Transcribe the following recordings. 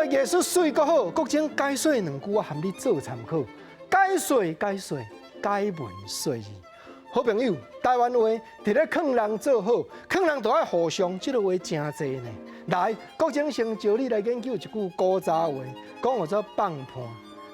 話藝術媠閣好，國珍解說兩句，我含你做參考。解說解說，解文說字。好朋友，台灣話佇咧勸人做好，勸人都愛互相，這个話誠濟呢。來，國珍先招你來研究一句古早話，講號做放伴。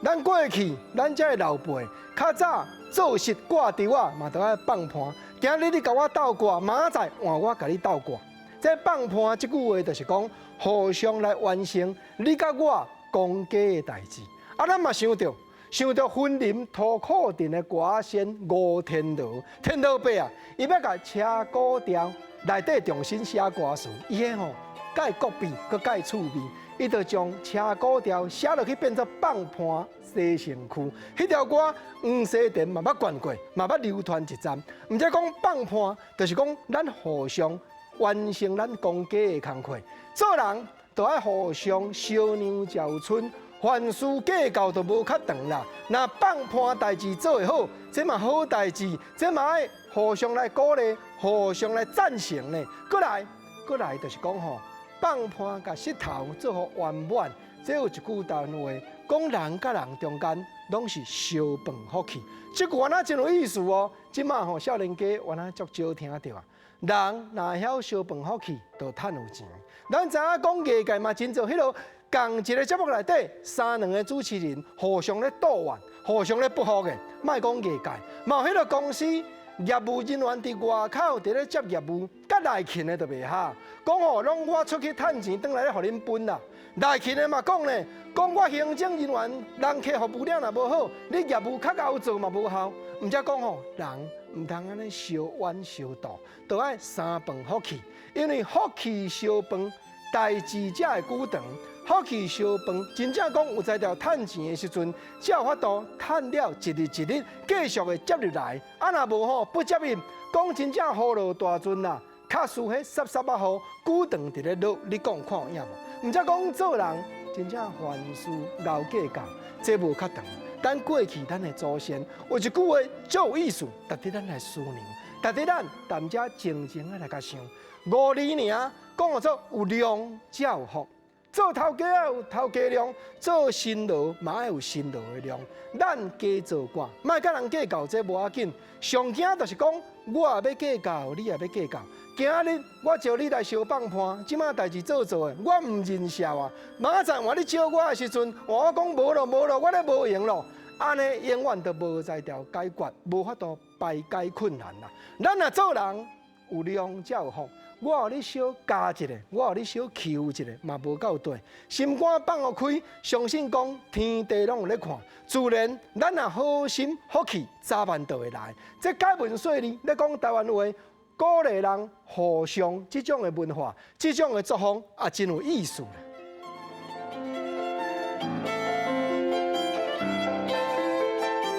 咱過去，咱這个老輩較早做事掛佇我嘛，都愛放伴。今日你共我鬥掛，明仔載換我共你鬥掛。這放伴這句話就是講互相來完成你佮我公家的代誌。啊，咱嘛想著。想著雲林塗褲鎮的歌仔仙吳天羅，天羅伯啊，伊欲共車古調內底重新寫歌詞，伊彼吼改國變，閣改趣味，伊就將車古調寫落去變做放伴洗身軀。彼條歌黃西田嘛捌灌過，嘛捌流傳一陣。毋知講放伴，就是講咱互相完成咱公家的工課，做人都愛互相相讓才有春。凡事計較就無較長啦。若放伴代誌做會好，這嘛好代誌，這嘛愛互相來鼓勵，互相來贊成呢。閣來，閣來就是講吼，放伴共膝頭做予圓滿。這有一句台灣話，講人佮人中間攏是相飯福氣。這句話若真有意思哦。這馬吼少年家原來足少聽著啊。人若會曉相飯福氣，就趁有錢。咱知影講藝界嘛真濟彼落。仝一个節目內底，三兩个主持人互相咧鬥怨，互相咧不服的，莫講藝界，嘛有彼个公司業務人員佇外口佇咧接業務，佮內勤的就袂合，講吼攏我出去趁錢，轉來咧予恁分啦。內勤的嘛講咧，講我行政人員人客服務了若無好，你業務較𠢕做嘛無效。毋才講吼，人毋通按呢相怨相妒，都愛相飯福氣，因為福氣相飯，代誌才會久長。福氣相飯，真正講有才調趁錢的時陣，才有法度趁了一日一日繼續會接入來。啊，若無吼不接應，講真正雨落大陣啦，較輸彼濕濕仔雨，久長佇咧落，你講看有影無？毋才講做人真正凡事𠢕計較，這無較長。咱過去咱的祖先有一句話足有意思，值得咱來思量，值得咱踮遮靜靜仔來共想。五字爾，講號做有量才有福。做頭家愛有頭家量，做新郎嘛愛有新郎的量。咱加做寡，莫佮人計較，這無要緊。上驚就是講，我也欲計較，你也欲計較。今日我招你來相放伴，這馬代誌做做的，我毋認數啊。明仔載換你招我的時陣，換我講無咯無咯，我咧無閒咯。按呢永遠都無才調解決，無法度排解困難啦。咱若做人有量才有福。我予你小加一个，我予你小扣一个，嘛無夠對。心肝放予開，相信講天地攏有咧看。自然，咱若好心福氣，早晚就會來。這解文說字咧講台灣話，鼓勵人互相這種的文化，這種的作風，也真有意思。